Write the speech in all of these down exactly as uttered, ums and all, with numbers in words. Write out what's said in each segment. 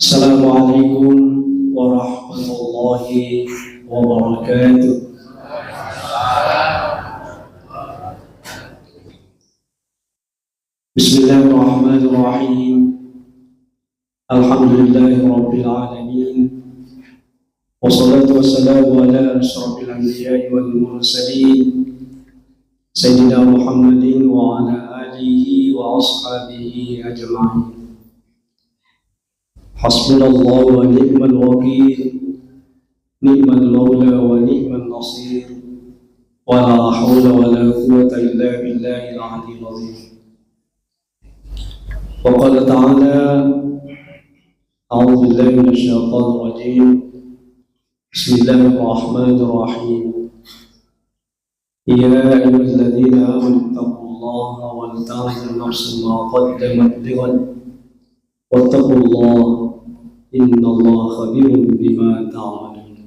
Assalamualaikum warahmatullahi wabarakatuh. Bismillahirrahmanirrahim. Alhamdulillahi rabbil alamin. Wassalatu wassalamu ala asyrafil anbiya'i wal mursalin, Sayyidina Muhammadin wa ala alihi wa ashabihi ajma'in. Hasbunallahu wa ni'mal wakil, ni'mal maula wa ni'man nasir, wa la haula wa la quwwata illa billahil aliyyil azim. Wa qala ta'ala, a'udzu billahi minasy syaithanir rajim. Bismillahirrahmanirrahim. Ya ayyuhalladzina amanu taqullaha wal tanzur nafsum ma qaddamat lighad, wattaqullaha, innallaha khabirun bima ta'malun.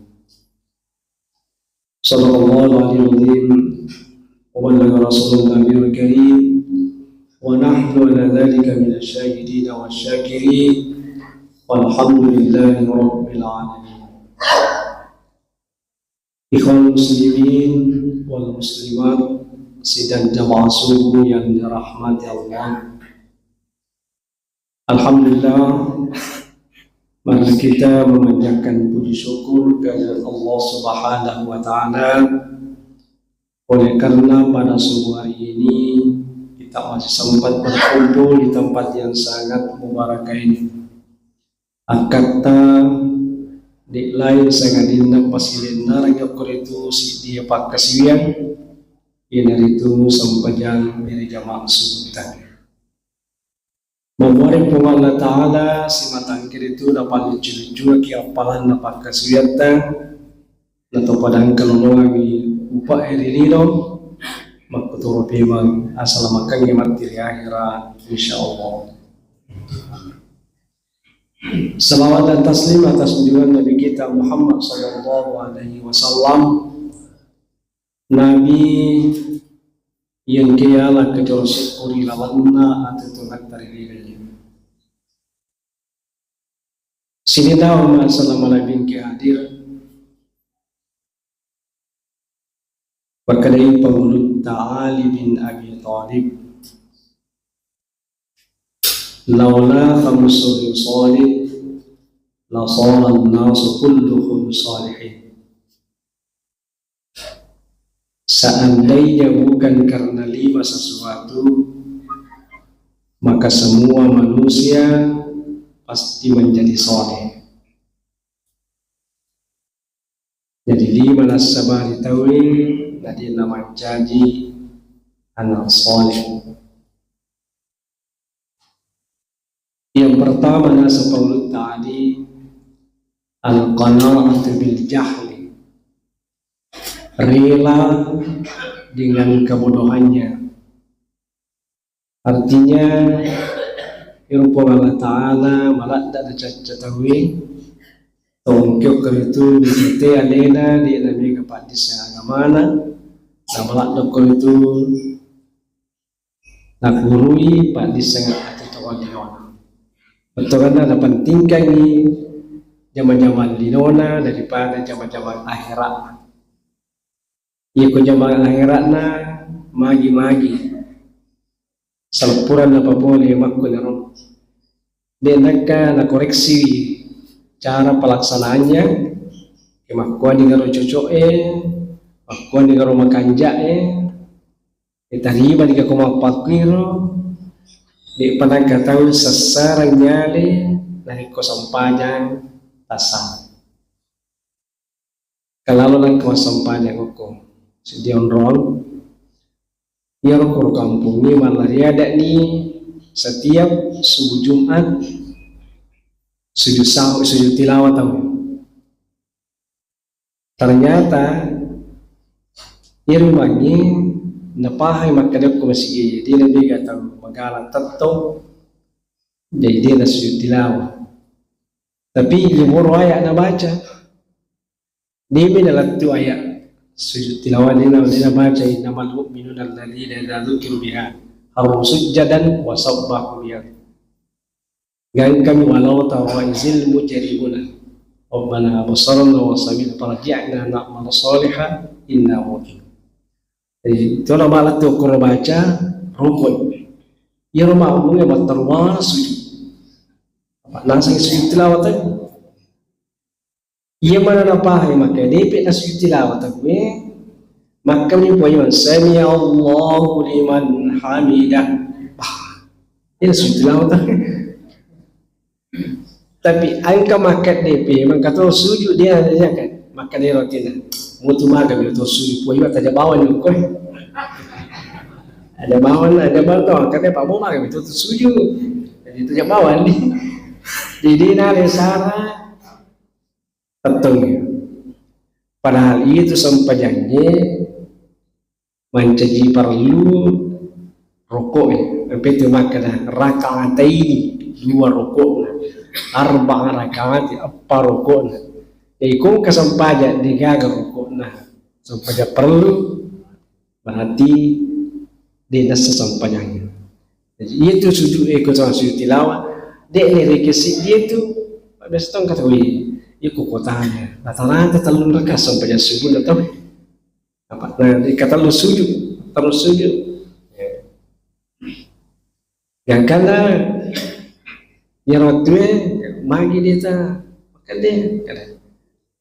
Sadaqallahul aliyyul azim, wa ballagha rasulun nabiyul karim, wa nahnu ala dzalika minasy syahidin wasy syakirin, walhamdulillahi rabbil alamin. Ikhwan muslimin wal muslimat, sidang jamaah subuh yang dirahmati Allah. Alhamdulillah, mari kita memanjatkan puji syukur kehadirat Allah Subhanahu wa Ta'ala, oleh karena pada subuh hari ini kita masih sempat berkumpul di tempat yang sangat mubarakah ini. Akkatta de' lain sangadinna pasilenna okko ritu siddi pakkasiwiang, iyanaritu sempajang berjamaah subuhta. Mamuare Puang Allah Ta'ala simatangkiritu napalluccu-luccuaki appalanna pakkasiwiatta, natopadangka lolongangngi upa e ri lino, makkutoro pemeng asalamakengngi matti ri akhera, insyaallah. Salawat dan taslim atas junjungan Nabi kita Muhammad sallallahu alaihi wasallam. Nabi yang kiyala kejoro syukuri lawanna atu Tuhan tari lilai. Sini tahu masalah malabing ke hadir. Pakadai Pangulutta Ali bin Abi Thalib, "Laula khamsu khisalin la sara an-nasu kulluhum salihin." Seandainya bukan karena lima sesuatu, maka semua manusia pasti menjadi soleh. Jadi lima nassabari tauwe, na de'na mancaji anak soleh. Yang pertama, naseng Pangulutta Ali, al-qana'atu bil jahli. Rela dengan kebodohannya. Artinya, ero Puang Allah Ta'ala maladda nacacca tauwe, tongkio keritu mitete alena, de'na mega paddisseng agamana, na maladda keritu nagurui paddisseng atuo-tuo linona. Bettuanna napentingkangngi jama-jamang linona daripada jama-jamang akhiratna. Iyako jamang akhiratna magi-magi saleppuranna papole makkunaro. De' nakka nakoreksi cara pelaksanaannya, ke makkuani garo cocok e, makkuani garo makanja e, itarima ni ko mappakkiro, de' pa nakka tau sassarang nyale narekko sempajang tasa. Kalalo nengka massempajang okko seddie onrong, iyaro koro kampongnge mallariadani setiap subuh Jumat sujud sahwi, sujud tilawah tau. Ternyata iyaro imangnge napahang makkeda okko masigi e, de' namega tau magala tettong, jadi de' nasujud tilawah. Tapi iyaro aya' nabaca, de'mi nalettu aya' sujud tilawah, de' na-, de' nabaca, "Innamal mu'minuna alladzina idza dzukiru biha kharru sujjadan wa sabbahu biha." Gangkami walau tara izil mujrimuna. Rabbana absarna wa sami'na farji'na na'mal shalihan inna muqinun. Jadi, itu nama lettu koro baca rukun. Iya roma umumnya matteruwa sujud. Apa nasang sujud tilawat tadi? Iya mana napahai maka depe na sujud tilawat aku eh. Maka ni poyon sami Allahu liman hamidah. Ah, iya sujud tilawat aku. Tapi engka makkedde pe, mengka to sujud dia nanya kan, makkedde rotina. Mutu maga mi to sujud, poi wa taja bawang ni koe. Ada bawang, ada bawang to, makkedde pa mo maga mi to sujud. Jadi taja bawang ni. Jadi na le sara tettong. Padahal itu sempajangnge mancaji parellu rokok ya. Sampai itu makkeda rakaataini, dua rokokna. Arba'a rakaat, eppa rokokna. Jadi kong kesempajang degaga rokokna. Sempajang perlu berarti de nassa sempajang. Jadi itu sujud eko sama sujud tilawah. De ne rekesi dia tu. Biasa tong kata wih, iko kotanya. Rata-rata telung rakaat sempajang subuh atau apa? Nah, di kata lu sujud, terus sujud. Ya. Gangkanna nyerotue magi dita makan deh. Kada.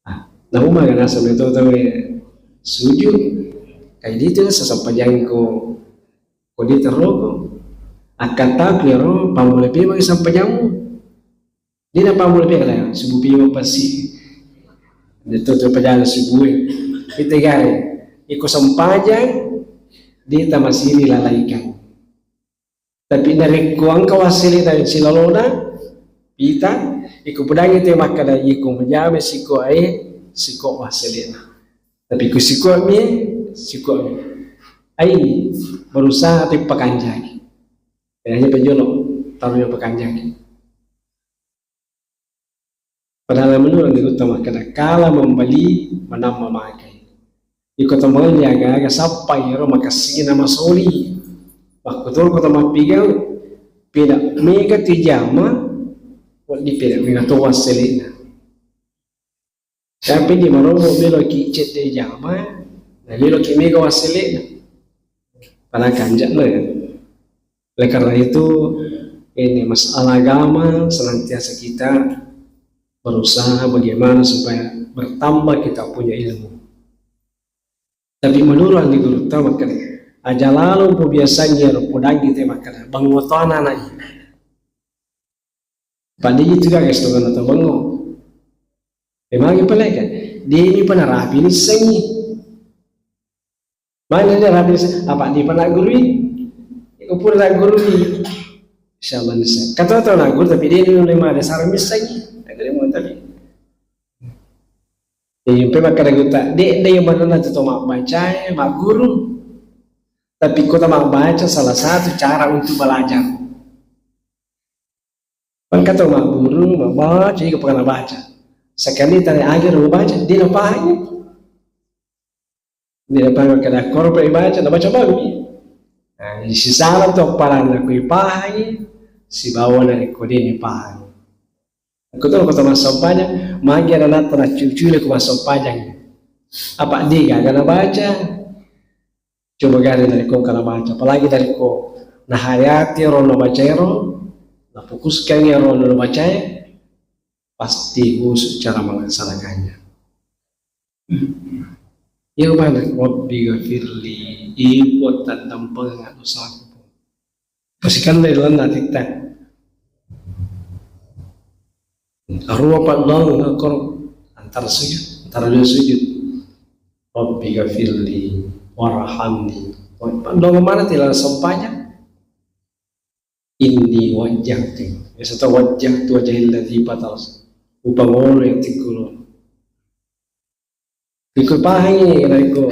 Ah, namu maga nasa betul tahu ya. Sujud. Kayak gitu sesampajang ko ko dita roko. Akan tak ya ro pamule pe magi sampajammu. Dina pamula pekala subu piwa pasi. Itu tu pajana subu. Kita gare. Iko sempajang dita masiri lalaikan. Tapi narekko engka wassele na silalona pita, iko pedangi te makkada iko majame siko ae siko wassele na. Tapi ku siko mi siko mi. Ai berusaha te pakanjaki. Kayaknya penjolo taruh yang pakanjaki. Padahal menurut di utama kada kala membeli menang memakai. Iko teman jaga aga sappa iro makasina masoli. Waktu tu kota mapiga peda mega tijama wadi peda mega to wasselena. Tapi di maromo melo ki cedde jama na melo ki mega wasselena. Padahal kanjak na ya. Oleh karena itu, ini masalah agama senantiasa kita berusaha bagaimana supaya bertambah kita punya ilmu. Tapi menurut di guru ta makkeda, aja lalo po biasanya ro podangi te makkeda, bangoto anak-anak ini. Pada itu gak guys, teman atau bango. Memang apa lagi kan? Dia ini pernah rapi ni sengi. Mana dia rapi ni sengi? Apa dia pernah guru ini? Iko pura guru ini. Insyaallah nisa. Kata tau na guru tapi de' nulai made sara missengngi. Naguru mu tapi. Jadi pe makkada guru ta, de' de' manenna tu to mabbaca e, magguru. Tapi ko ta mabbaca salah satu cara untuk belajar. Engka to magguru mabbaca, iko pernah baca. Sekali tanya aja udah baca, de' na paham. Dia paham kada korpe ibaca, na baca bagus. Nah, sisala to paranna ku ipahangi, sibawa na rekko de' ni paham. Aku to kota massempajang, magi anak-anak tana cucu ku massempajang. Apa de' gaga na baca? Coba gare na rekko kana baca, apalagi na rekko na hayati ro na baca ero, na fokuskan ero na baca e, pasti khusus cara melaksanakannya. Iya mana Rabbi ghafirli, ibu tadampeng dosaku. Pasikan dari lan atitta. Arua paddong ngakor antara sujud, antara dua sujud. Rabbi ghafirli warhamni. Paddong mana tilang sempajang? Inni wajjahtu. Biasa tau wajjahtu wajhilladzi fatar. Upangolo yang tikkulo. Iko pahangi narekko.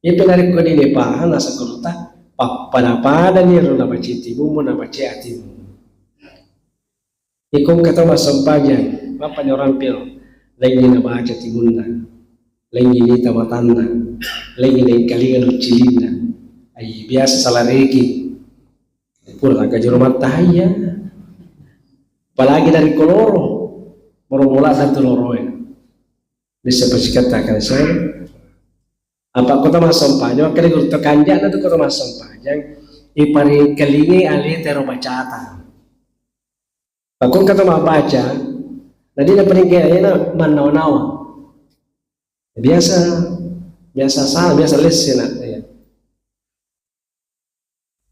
Itu narekko de' ni pahang nasa kuruta. Pappada-pada ni ro na baca timumu na baca atimu. Iko engka to massempajang, mappa ni orang pil. Laingi na baca timunna. Laingi ni tamatanna. Laingi na engkalinga nuccilinna. Ai biasa salah reki. Pura nagajuru mattahayya. Apalagi dari koloro, baru bola satu loro ya. Bisa pasikata kan saya. Apa kota massempajang, makkeda gurutta kanja'na tu kota massempajang, iparingkalingai aleta ero bacata. Pakko engka to mabbaca, na de' naparingkalingai alena mannawa-nawa. Biasa, biasa salah, biasa lesse na. Iya.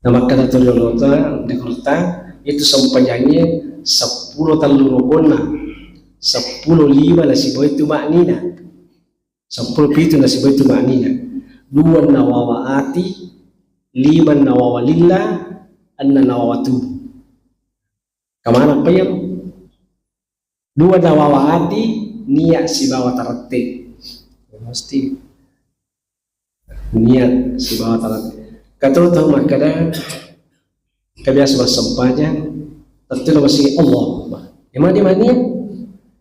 Na makkeda tu riolota, di gurutta, itu sempajangnge seppulo tellu rukonna, seppulo lima nasibawai tu ma'nina, seppulo pitu nasibawai tu ma'nina, dua nawawa ati, lima nawawa lilla, enna nawawa tubu. Kamana pa iyaro? Dua nawawa ati, niat sibawa tarette. Mesti niat sibawa tarette. Katau tau makkeda, kebiasa massempajang, tertilo masigi Allah. Emang dia mania?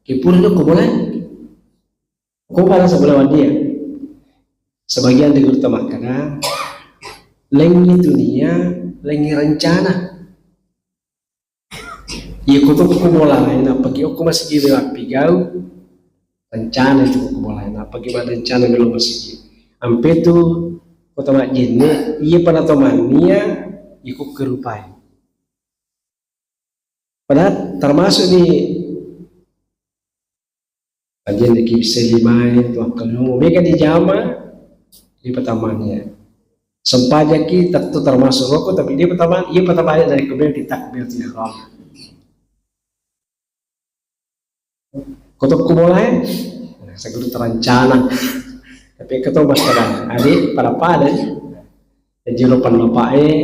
Kipura lo ko boleh? Ko pada sebelah dia. Sebagian di gurutta makkeda, lengi dunia, lengi rencana. Iya ko tokko bolae, nappaki okko masigi mappigau, rencana itu ko bolae, nappaki ma rencana melo masigi. Ampe tu kota majjenne, iya pada to mania, iko kerupai. Padahal termasuk di Ajjenneki bissai limae, tuakkalumu mega dijama, ripatamania. Sempajaki tettu termasuk roko, tapi dia pertama, iya pertama dari kemudian kita kemudian tidak roko. Kotok kubolae, seguru terancana. Tapi ketemu masyarakat, adik pada pada. Jadi lo pendapat eh,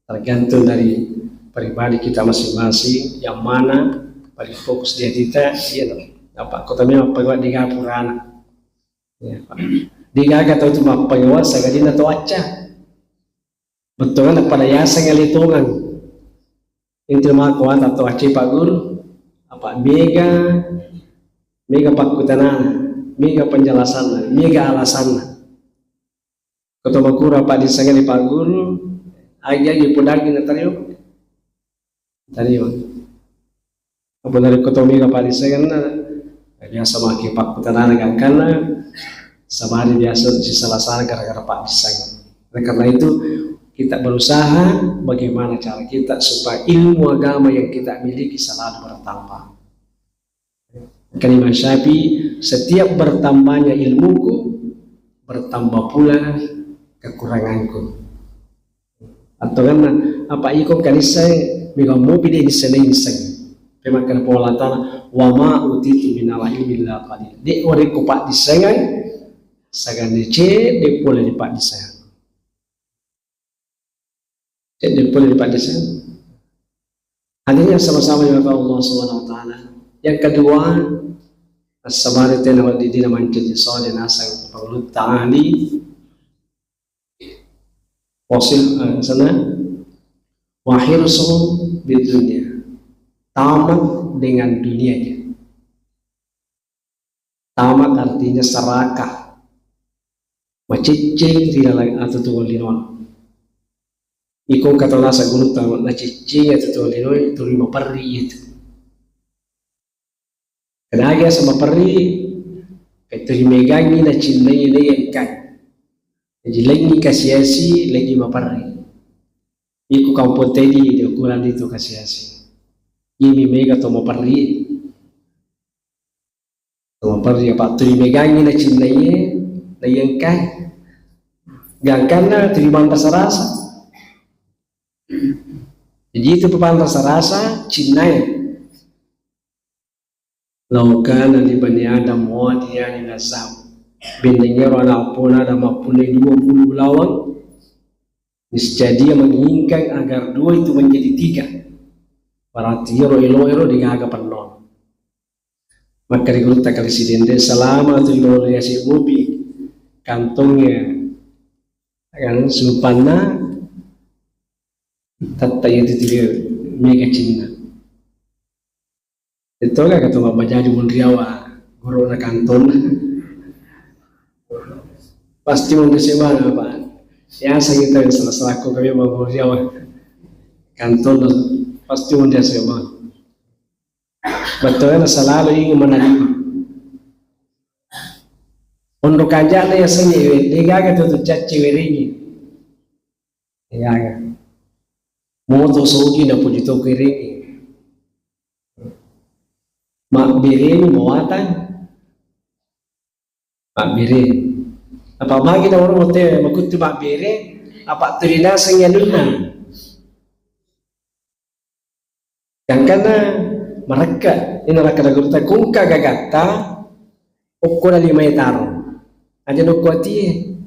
tergantung dari pribadi kita masing-masing, yang mana paling fokus di hati kita, iya no. Apa kota memang pegawai di gapurana. Ya, Pak. Di gaga tau tu mappegawa sagadina tau acca. Bettuanna pada yaseng alitongang. Inti mako ata tau acca Pak Guru, apa mega, mega pakkutanana, mega penjelasanna, mega alasanna. Koto makura paddissengeng di Pak Guru, agi-agi podangi na tario. Tario. Apa dari koto mega paddissengeng na, biasa maki pakkutanana gangkanna, sabari biasa sisala-sala gara-gara paddissengeng. Oleh karena itu, kita berusaha bagaimana cara kita supaya ilmu agama yang kita miliki selalu bertambah. Kata Imam Syafi'i, setiap bertambahnya ilmuku, bertambah pula kekuranganku. Atau kan apa iko kanissai mega mopi de nissai nissai. Pemakan pola tanah, wa ma utitu minal ilmi illa qalil. De ore ko paddissengan, sagane ce de pole di paddissengan. Jadi boleh dipadesan. Artinya sama-sama juga Allah Subhanahu wa Ta'ala. Yang kedua, as-sabari tena wa didina mancaji soleh nasang pangulutta ahli wasil, eh, sana wahirsu bid dunia, tamak dengan dunianya. Tamak artinya serakah. Maciccing ri laleng atutuweng linoe. Iko engka tau naseng gurutta, naciccing atutuweng linoe, tuli maperri itu. Kenagi asa maperri, itu rimegangi nacinnai naiengkai. Jadi lengi kasiasi, lengi maperri. Iko kampong tedi di ukuran itu kasiasi. Ini mega to maperri. Maperri apa tuli megangi nacinnaiye, naiengkai. Gangkanna tuli manrasa-rasa. Jadi itu papanrasa-rasa cinnae. Lau kana li bani Adam wadiyani nazam. Bennengero ana appona Adam mappunnai dua puluh ulaweng. Niscaya dia menginginkan agar dua itu menjadi tiga. Berarti ero elo ero digaga penno. Makkeda gurutta kali Sidende, selama tu di bawah riaseng mopi kantongnya, kan, sumpanna, tetta itu tiga mega cinna. Itu kan kata Bapak jadi munriawa guru na kantong. Pasti munri sebang apa? Ya saya kita salah selaku kami mau munriawa kantong pasti munri sebang. Bettuanna selalu ingin menerima. Onro kajana ya seni we, degaga tu tu cacci werengi. Ya, ya. Moto sogi na puji to kerengi. Mabbireni mawatang. Mabbere. Apa magi na orang mote makuttu mabbere, apa tuli naseng anunna. Gangkanna marekka, ina rakka gurutta kungka gagatta, okko na limae taro. Aja nokko atie.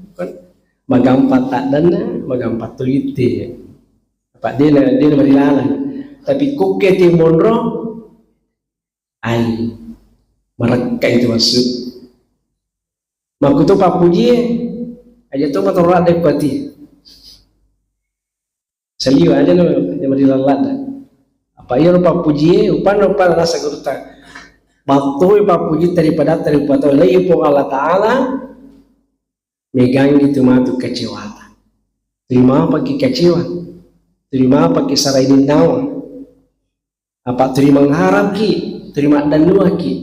Magampang taddanna, magampang tuitte. Apa dena, dena marilalang. Tapi kukke ti monro, ai, marekka itu maksud. Makkuto pappujie, aja to matoro ladde kuatie. Saliwa aja no, aja marilalang ladde. Apa iya ro pappujie, upanna upanna rasa gurutta. Mattoi pappuji daripada daripada lagi Puang Allah Ta'ala, megangi tu matu kecewata. Terima paki kecewa. Terima paki saraini nawa. Apa tuli mengharapki, tuli maddannuaki.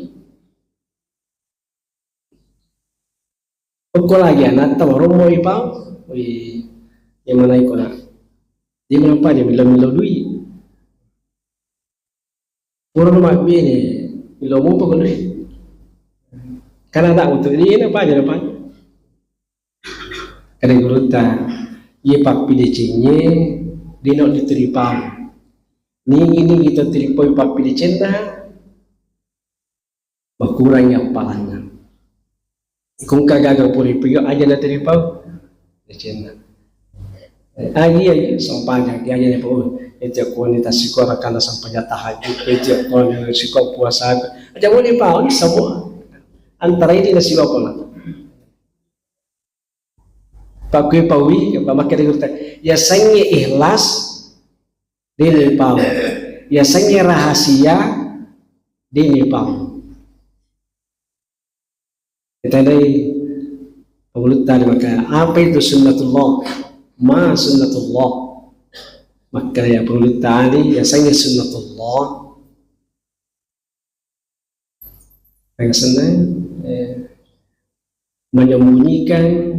Okko lagi anatta warommo ipau. Wih, yang mana ikona? Dia menampa dia milo-milo dui. Pura mabbene, milo mupa ko dui. Karena anak untuk ini apa aja apa? Kada gurutta, iye pappidecengnge dino dituripau. Nigi-nigi to turipau pappidecenna, makurangi appalanna. Ikungka gaga puri piyo aja na turipau decenna. Agi agi sempajang ki aja na pau. Itu koni tasiko rakana sempajang tahajud. Itu koni siko puasa. Aja boleh pau semua. Antara ini nasi apa? Pakkui paui, apa makkeda gurutta, yasengnge ikhlas, dini pau. Yasengnge rahasia, dini pau. Kita dai pengulutta di maka apa itu sunnatullah? Ma sunnatullah? Maka ya pengulutta di yasengnge sunnatullah. Yang senang, eh, menyembunyikan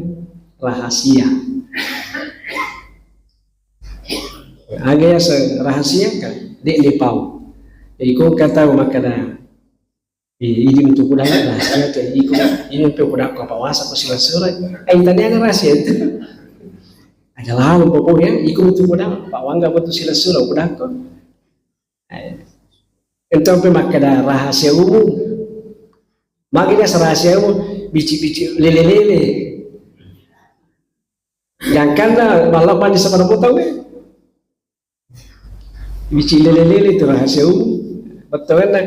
rahasia. Aga ya se-, rahasia kan? Dek ni pau. Iko kata makkeda, eh, ini untuk kudang rahasia ke iko ini untuk kudang ko pawasa ko sila surat. Eh, tadi ada rahasia itu. Ada lalu pokoknya iko untuk kudang, pawangga betul sila surat kudang ko. Eh, itu apa makkeda rahasia umum. Magi biasa rahasia umum, bici-bici lele-lele. Jangan kan malah mandi sama tau eh. Bici lele-lele itu rahasia umum. Betul kan?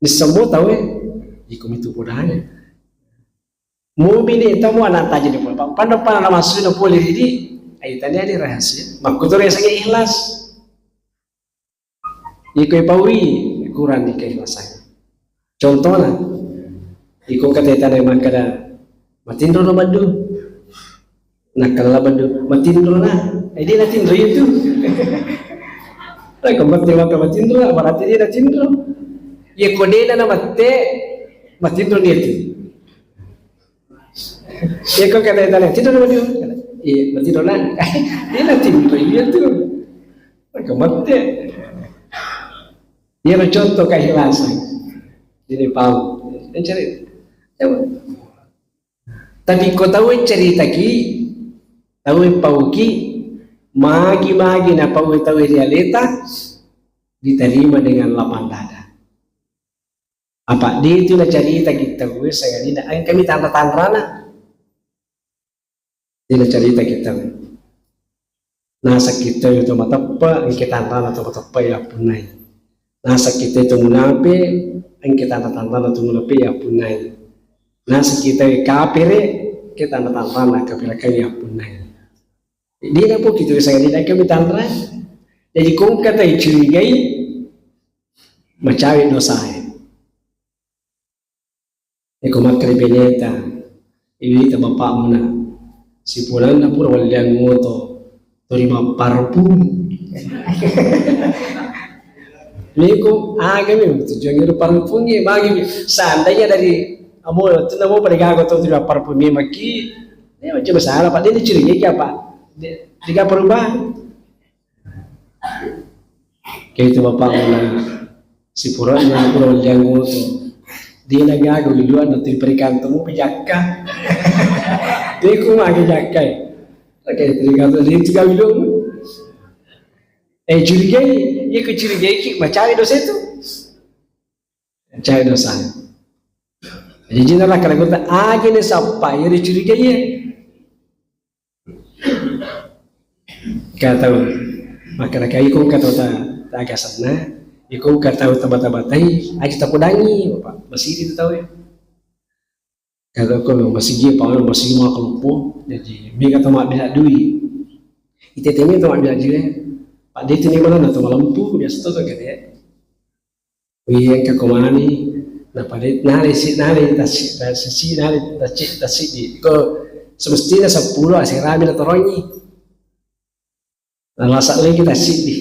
Di semua tau eh. Iko itu budaya. Mau bini tamu anak taji di pula. Pandang-pandang nama sudah boleh jadi. Ayo tanya di rahasia. Makku tuh rasanya ikhlas. Iko ipaui kurang di keikhlasan. Contohna, iko kata tana makkeda, "Matinro lo baddu." Nakkeda baddu, "Matinro na." Eh, dia natinro itu. Nah, kalau mati maka matinro, berarti dia natinro. Ya, kok dia na mati, matinro dia itu. Ya, kok kata tana, "Tinro lo baddu." Iya, matinro na. Dia natinro itu. Maka mati. Iyaro contoh keikhlasan. Jadi pau. Mencari. Tapi ko tau ceritaki, tau pauki, magi-magi na pau tau ri aleta, diterima dengan lapang dada. Apa de tu nacarita kita gue sangadina engkami tanra-tanrana. Dina carita kita. Nasakki tau to mateppa, engka tanrana to mateppa yappunnai. Nasakki tau to munape, engka tanra-tanrana to munape yappunnai. Nasakki tau kapere, engka tanra-tanrana kaperakai yappunnai. Dina po kita bisa dina kami tanra. Jadi kongka tai curigai, macawe dosae. Iko makkeda beneta, iwita bapakmu na, sipulanna pura walliang moto, tori mapparfum. Niku agami tujuanna ro parfumnya bagi. Seandainya dari amo tu namo pada gago tu tidak parfumnya maki, ini macam masalah, Pak. Dia curiga apa? Dia, dia perubahan. Kayak itu bapak mana si pura yang pura yang tu. Dia lagi gago di luar nanti berikan temu pejakka. Dia ku magi jakka. Oke, tergantung dia juga bilang. Eh, curigai, iya ku curigai ki, macawe dosa itu. Macawe dosa. Jadi, jina lah kalau kita aja nih sapa, iya dicurigai ya. Kata, maka kata iko kata ta, ta agasanna, iko kata ta bata-batai, aja takudangi, Bapak. Masih itu tahu ya. Kata ko masigi pa masigi ma kelopo. Jadi mega to mabbela dui. Ite temi to mabbela dui. Pak de tini mana na to malempu biasa to to gede. Wi engka ko mani na pade nale si nale tasi tasi nale tasi tasi di ko semestina sepuluh asirami na torongi. Nalasa lagi kita siddi.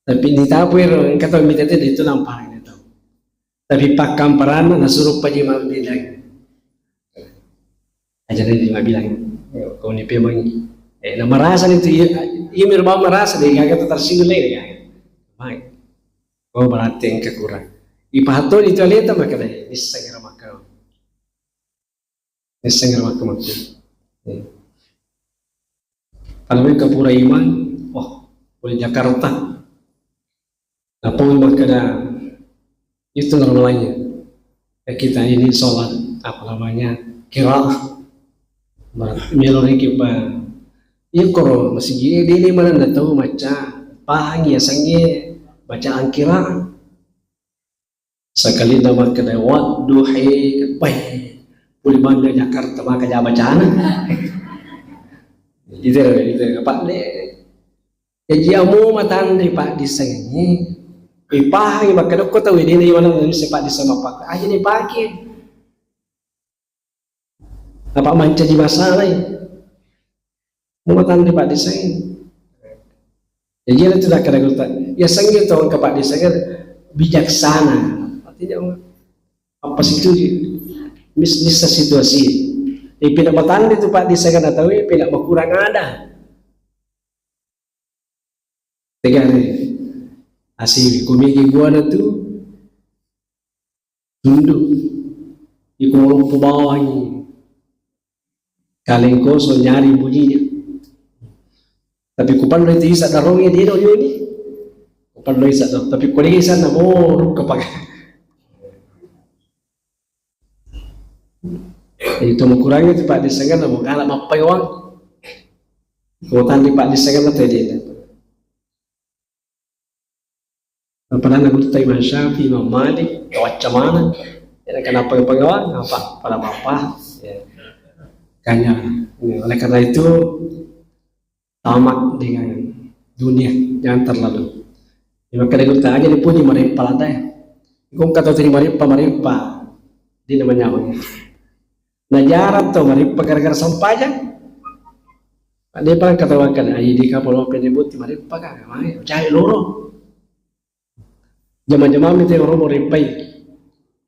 Tapi di tapu ero engka tau mitete de itu namparang itu. Tapi pakkamparanna nasuro paji mabilang. Aja de mabilang. Kau ni pemang. Eh, na marasa itu iya iya mir mau marasa de gaga tu tersinggung lagi de gaga. Mai. Oh berarti engka kurang. Ipahato itu aleta maka de. Bisa kira maka. Nisseng ro makku-makku. Kalau mereka pura iman, wah, boleh Jakarta. Apa makkeda itu normalnya. Ya, kita ini sholat apa namanya kiraah. Meloriki pa. Iya koro masigi ini mana nda tahu maca pahangi ya sange bacaan kiraah. Sakalinna makkeda wadduhe, pai, puli manre Jakarta maka ja bacana. Itu itu apa de. Jadi amo matanre Pak Diseng ini. Ipahangi makkeda ko tau ini mana bisa Pak Diseng apa aja nih pakai. Apa mancaji masalah. Muatan di Pak Desain. Jadi itu dah kena gota. Ya sanggih tuh ke Pak Desain bijaksana. Artinya apa situ mis nisa situasi. Tapi pindah matan itu Pak Desain atau pindah berkurang ada. Tegare. Asi kumigi buana tu tundu. Iko lompo bawangi. Kalengkoso nyari bunyinya. Tapi kupalloi tu isa darongi dia dong ini. Kupalloi isa dong. Tapi kode isa na mo rukka pakai. Itu mengurangi tu Pak Desain na mo kala mappaiwang. Kota di Pak Desain na tadi. Apalagi guru ta Imam Syafi'i, Imam Malik, kawacca mana. Ya, kenapa pengawa? Apa? Pada apa? Ya. Kanya, ya, oleh karena itu tamak dengan dunia, jangan terlalu. Ya, maka dia guru ta aja dipuji mareppa ladai. Kung kata tadi mareppa, mareppa. Di namanya. Najarang to mareppa gara-gara sampajang. Ade pa kata wakana, ai di kapal ope de boti mareppa ka, mai cari loro. Jama-jama mi te oro mareppai.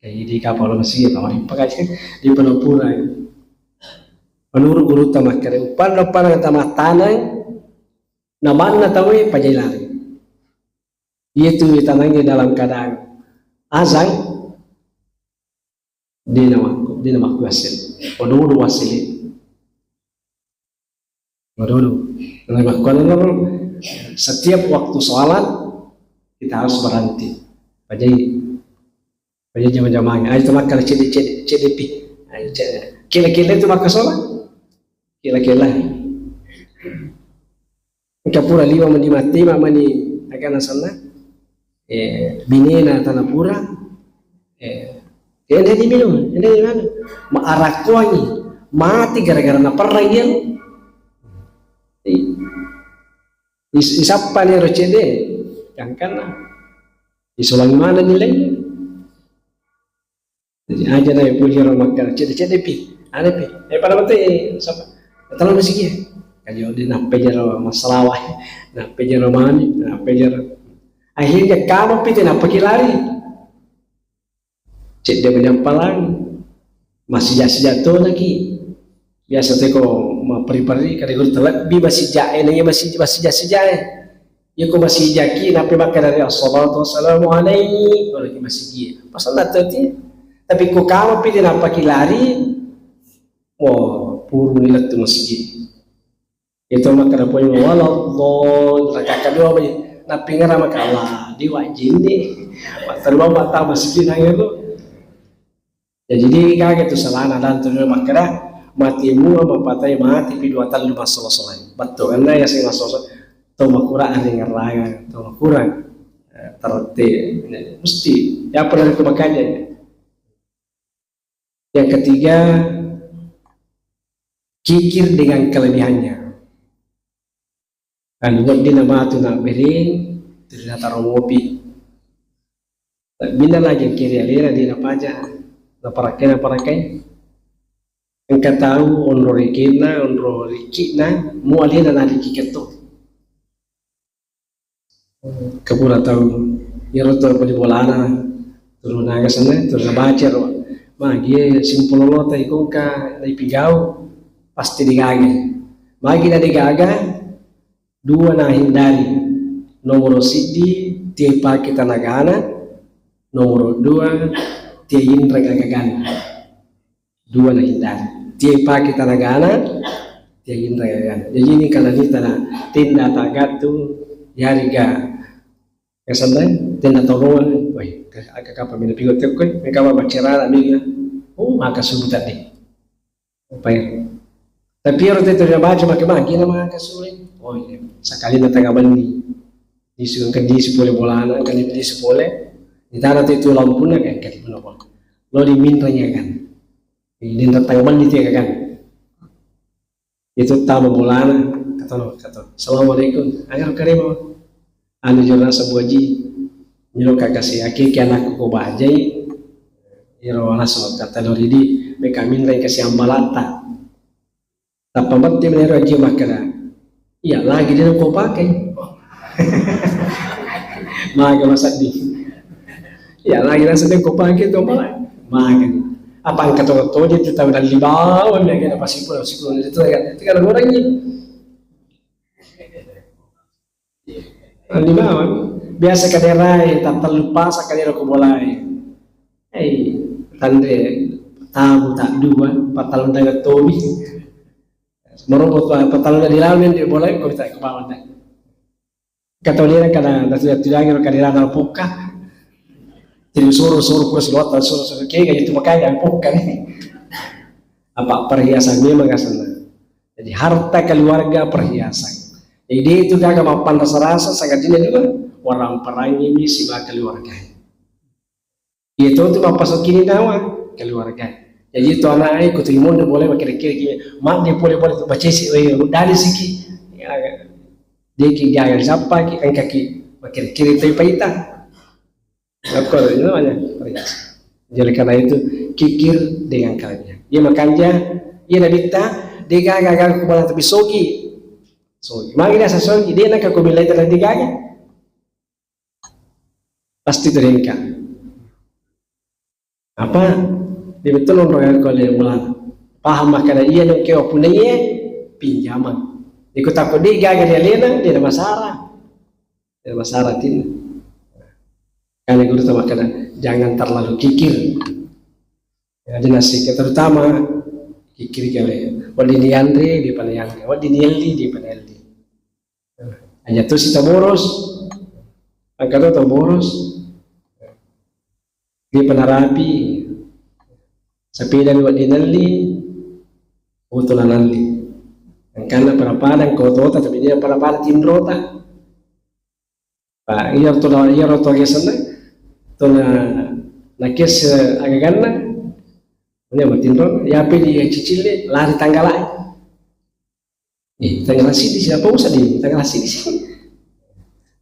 Ai di kapal masi mareppa ka di penopura. Menurut guru ta makkeda, upanna-upanna ta mattaneng, namanna tawe pajai lari. Iya tu tanangnge dalam keadaan azan, Dena makku, dena makku hasil. Waduh, wasil. Waduh, waduh. Nah, makku anu, setiap waktu sholat kita harus berhenti. Pajai, pajai jama-jamanya. Ayo teman kalau cedde cedde cedde pi. Ayo cedde. Kira-kira itu maka sholat. Kira-kira. Engka pura liwa mani matti, ma mani agana sanna. Eh, binena tana pura. Eh, ende di minum, ende di mana? Ma arakkuangi, mati gara-gara naperrang iya. Is, isappa ni ro cedde, gangkanna. Isolang mana nilai? Jadi aja dai puji ro makkeda cedde-cedde pi, ane pi. Eh pada mate sapa? Tala masigi. Kajo di nappe jero masalawah, nappe jero mami, nappe jero. Akhirnya kama pite nappaki lari. Cedde menyampalang, masija-sija tonaki. Biasa teko maperi-peri, kada guru terlebbi masija, eh, nanya masija, masija-sija, eh. Iya ko masijaki, nape makkeda ri, "Assalatu wassalamu alaihi," kalau ki masigi. Pasal nato ti. Tapi ko kama pite nappaki lari, wah, puruni lettu masigi. Itu makkeda poe, "Waladdallin." Rakaat kedua, Pak. Nappingara maka Allah, di wajinni. Terlalu mata masigi nangero. Ya, jadi kaget tu salana dan tu makkeda, "Mati mua mapatai mati pi dua tallu massolo-solo." Betul, karena ya sing massolo-solo. Tau makurang aringerrangan, tau makurang, eh, tertib. Mesti. Ya, pernah aku makanya. Yang ketiga, kikir dengan kelebihannya. Anu, wedding namatu nabbereng, ternyata romopi. Bina lagi kiri alena di napaja, naparakkai, naparakkai. Engka tau onro rikinna, onro rikina, mu alena na riki ketto. Kapura tau, iyaro to bali bolana, turu naga sana, turu nabaca ro. Magi simpulolota ikongka naipigau, pasti digaga. Magi na digaga, dua na hindari. Nomoro siddi, tiai pake tanagana. Nomoro dua, tiai inreng agaganna. Dua na hindari. Tiai pake tanagana, tiai inreng agaganna. Jadi ini kalau ini tanah tenda tagatu, yariga. Kesandai, tenda tolongan. Woi, aka kapa mina pigo tekkoi, meka bacerana mina. Oh, maka subuh tadi. Apa ya? Tapi ero tette ribaca maki-maki na maka sule. Oh iya, sakalina tanga benni. Lisu engka lisu pole bolana, engka lisu pole. Ditana tu itu lampunna kan, engka lisu pole. Lo diminreng ya kan. Ini tanga benni tu ya kan. Itu tama bolana, kata lo, kata, "Assalamualaikum." Agar karema. Anu jero naseng Bu Aji, melo ka kasi akiki anakku ko bajai, iro naseng kata lo ridi, meka minreng kasi ambalatta. Tappa matti menero Aji makkeda, "Iya lagi de ko pakai." Maga masaddi. "Iya lagi naseng de ko pakai to malah." Maga. Apa engka to to di tu tau dalli bawang ya kena pasi pula siku itu ya. Itu kan orang ini. Andi bawang. Biasa kaderai, tattellu pasa kadera ko bolai. Hei, tande tabu tak dua, patallu daga tomi. Merobo tu patallu di lalu yang di bolai ko tak ke bawang tak. Kata dia kada, kada sudah tidak ngira kadera na pukka. Jadi suruh suruh kursi lotal suruh suruh kega itu makanya pukka nih. Apa perhiasan memang asana. Jadi harta keluarga perhiasan. Jadi dia itu gaga mapan rasa-rasa sangat jenis juga orang perangi ini siba keluarga. Iya to tu mappasokini nawa keluarga. Jadi itu anak ai kutu imondo boleh makira-kira ki madde pole-pole tu bacesi we dari siki. Ya, dia ki gaga sappa ki engka ki makira-kira itu paita. Apa itu namanya? Perhiasan. Jadi karena itu kikir dengan kalian. Iya makanya iya nabitta dia gaga gaga kubala tapi sogi. Sogi. Magi dia sogi dia nak aku bilai terlebih gaga. Pasti terengka. Apa? Dia betul orang yang kau lihat bulan. Paham makanya iya nengke wapuna iya pinjaman. Ikut takut dia gagal dia lena dia ada masalah. Dia ada masalah tin. Karena guru tuh makanya jangan terlalu kikir. Jadi nasik terutama kikir kali. Wadi nianre di panianre. Wadi nielli di panielli. Hanya tu si taboros, angka tu taboros, di penarapi, sepeda dua dinelli, oto nanalli. Angkana pada-pada angka oto-oto, tapi dia pada-pada tinrota. Pak, iya tu na, iya tu agesana, tu na, nakes agaganna, ini matinro, ya apa di cicil lari tanggalai. Eh, tanggal sidi siapa usah di tanggal sidi sih.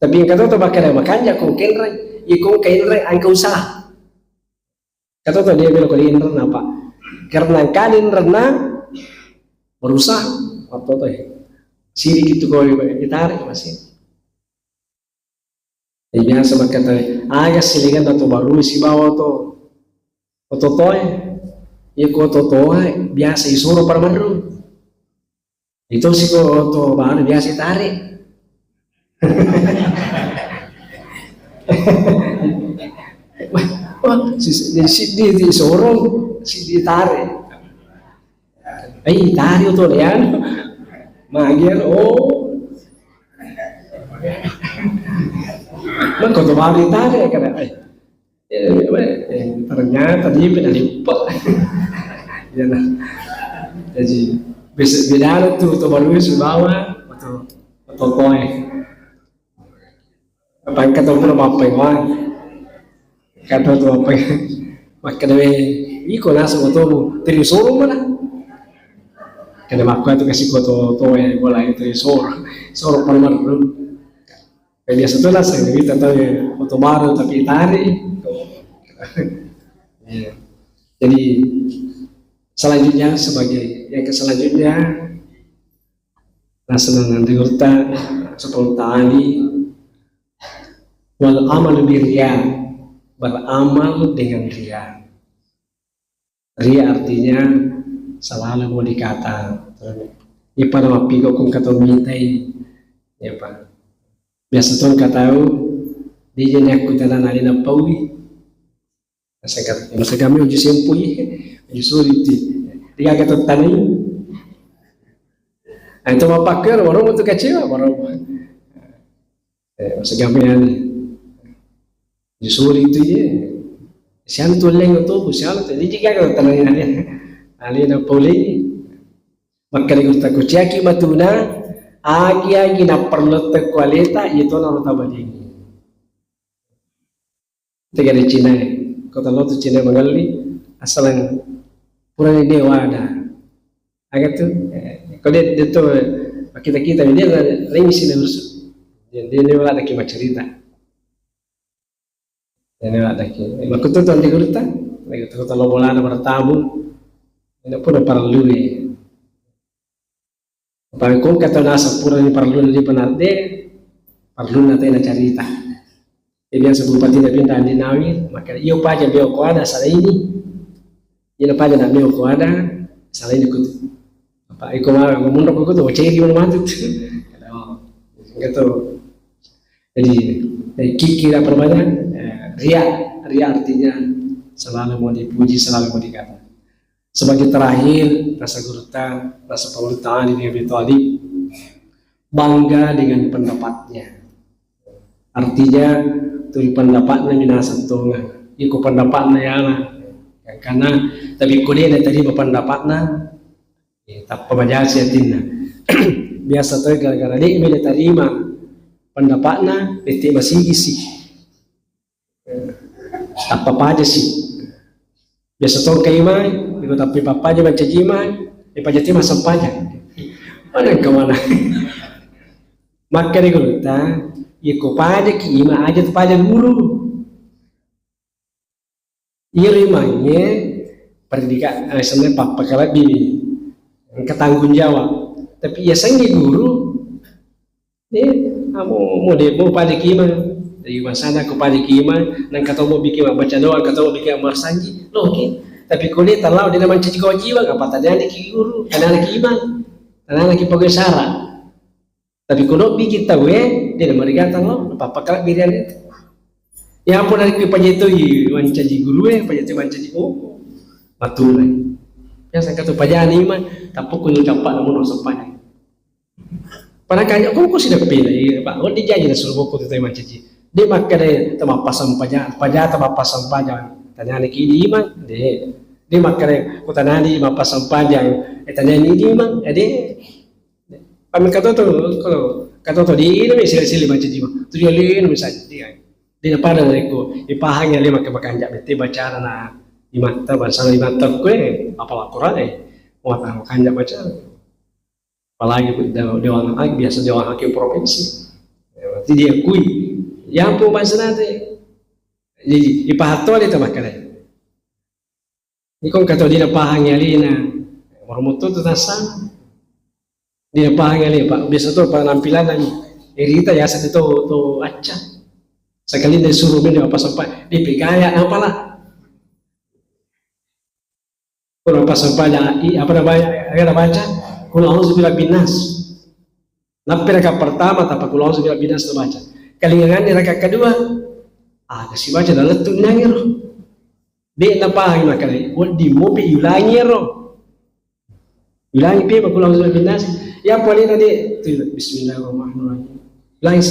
Tapi yang kata tu bakal makanya kau kenreng, ikon kenreng angka usaha. Kata tu dia bilang kau kenreng apa? Karena kalian rena berusaha waktu tu ya. Sidi gitu kau ditarik masih. Eh, biasa makkata, aga silainna to barui sibawa to, oto toe. Iya ko oto toe biasa isoro pada manrung. Itu siko oto baru biasa tarik. Wah, wah, si, si, si, di, di sorong, si ditarik. Eh, tarik oto lian. Magian, oh. Maka oto baru tarik kan. Eh, Eh, eh, ternyata dia pernah lupa. Ya, nah. Jadi, bisa beda tu, tu baru sibawa, atau, atau koi. Apa yang kata pura apa yang wah? Kata tu apa yang, makkeda we, iko nasa motomu, terus suruh mana? Kada makku tu kasih foto, to, eh, bola itu suruh, suruh palmar. Eh, biasa tu lah, saya cerita tahu ya, foto baru tapi tarik. Ya. Jadi, selanjutnya sebagai, yang ke selanjutnya, nah, senang nanti kita, sepuluh tali, wal amal birya, beramal dengan ria. Ria artinya selalu mau dikata. Ipa nama pigo kung kato mitai. Ya, Pak. Biasa tong katau, dia jadi aku tanah nari napaui. Masa kami uji sempui, uji sulit. Dia kata tanai. Nah, itu mapakai, baru untuk kecewa, baru. Eh, masagampeanni. Jusuri tu ye. Sialu tu leng tu, sialu tu. Jadi gaga tanang ale. Ale na pole. Makkeda gurutta, kuciaki matuna, agi-agi napparelluang tekko aleta, iya tona ro tabalingi. Tegana Cina, ko tello tu Cina mangelli, asalang purani de wada. Aga tu, eh, ko de, de tu, eh, makkita-kita, de lain sini urusu. De, de, de wada ki maccarita. De wada ki. Eh, makkutu tu andi gurutta, lagi tu tello bolana bertamu. Ini pun parellu ni. Apalagi ko engka tau naseng purani parellunna ripa na de, parellunna tena carita. Jadi biasa bupati na pindah di nawi, maka iyo paja meo ko ada salah ini. Iyo paja na meo ko ada salah ini kutu. Apa iko ma munro kutu, ceri mana mantut. Gitu. Jadi, eh, kiki apa namanya? Eh, ria, ria artinya selalu mau dipuji, selalu mau dikata. Sebagai terakhir, rasa gurutta, rasa pengurutta Ali bin Abi Thalib bangga dengan pendapatnya. Artinya, tuli pendapatna minasa tonga. Iko pendapatna ya lah. Karena tapi ko de na terima pendapatna, eh, tappa majasi atinna. Biasa tu gara-gara de na terima pendapatna, bete masigi si. Tappa paja si. Biasa tongka imai, iko tapi pappaja mancaji imai, e paja ti massempajang. Mana ke mana? Makkeda gurutta, iko paja ki imai aja tu paja guru. Iya rimangnge pendidikan, eh, sebenarnya pappakalabbi engka tanggung jawab. Tapi iya sengi guru, Eh, amo mo de mo pada kima. Jadi masana ko pada kima, nang katomo bikin baca doa, katomo bikin marsanji, lo oke. Tapi ko de talau de mancaji kewajiban, apa tanyana ki guru, tanyana ki imang, tanyana ki pegawai sara. Tapi ko no bikin tahu eh, de na marigata lo, apa apa kala birian itu. Ya ampun, dari ki pajeto i mancaji guru eh, pajeto mancaji oh, matulai. Biasa kata pajani imang, tapi ko nyucapa namun sempajang. Pada kanya ko ko sideppena, iya, Pak. Wedding jaji nasuro bokko tu tau mancaji. De makkeda tau mappassempajang, paja tau mappassempajang. Tanyana ki idi imang, de. De makkeda ko tanyana idi mappassempajang, eh, tanyana idi imang, eh, de. Kami katoto, kalau katoto de, ini sila-sila mancaji, Pak. Tu dia lino misalnya, dia. De na pada narekko ipahang ya lima ke makanja bete bacara na imatta, bahasa imatta kue, apalagi Quran, eh. Wah, makanja bacara. Apalagi de-, dewan hakim, biasa dewan hakim provinsi. Ya, berarti diakui. Ya ampun, bahasa nanti. Jadi, ipahattole itu makanya. Ini kong kata dia pahang ya lina. Orang mutu tu tasa. Dia pahang ya lina, Pak. Biasa tu penampilan dan irita ya satu tu, tu acca. Sekali dia suruh dia apa sampai dia pegaya apa lah. Kalau apa sampai ada i- apa namanya, ada baca, "Qul a'udzu birabbin nas." Nappi raka pertama tapa "Qul a'udzu birabbin nas" baca. Kalinganganni raka kedua, ah, kasih baca dalam tunnangiro. Dia napahangi makanya, wedding mopi yulangi ro. Ulangi pe, "Qul a'udzu birabbin nas." Ya, pole tadi, "Bismillahirrahmanirrahim." Ulangi,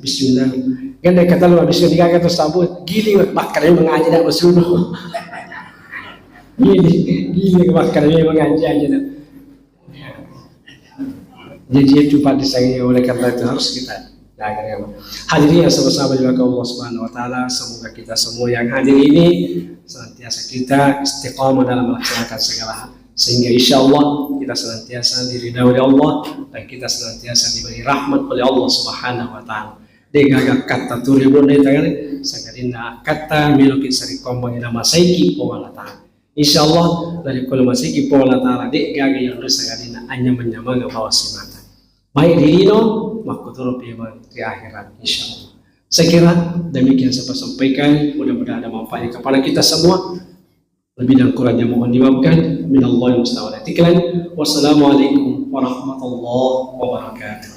"Bismillah." Kan dia kata lu habis ketika kata sabu, gili, makkada mengaji dah masuk. Gili, gili, makkada mengaji aja dah. Jadi itu Pak, disayang, oleh karena itu harus kita jaga, ya, Pak. Hadirin yang sama-sama dimuliakan Allah Subhanahu wa Ta'ala, semoga kita semua yang hadir ini senantiasa kita istiqamah dalam melaksanakan segala hal, sehingga insya Allah kita senantiasa diridhoi oleh Allah dan kita senantiasa diberi rahmat oleh Allah Subhanahu wa Ta'ala. Degaga katta turi bunda itu kan, sagarinna katta meloki sari kombang ina masaiki Puang Allah Ta'ala. Insya Allah, dari kalau masaiki Puang Allah Ta'ala, degaga yang rusak adina anyamang-nyamang bawa simata. Baik di lino, makkuturu pemang di akhirat, insya Allah. Saya kira demikian saya sampaikan. Mudah-mudahan ada manfaatnya kepada kita semua. Lebih dan kurangnya mohon dimaafkan. Minallah musta'an. Wassalamualaikum warahmatullahi wabarakatuh.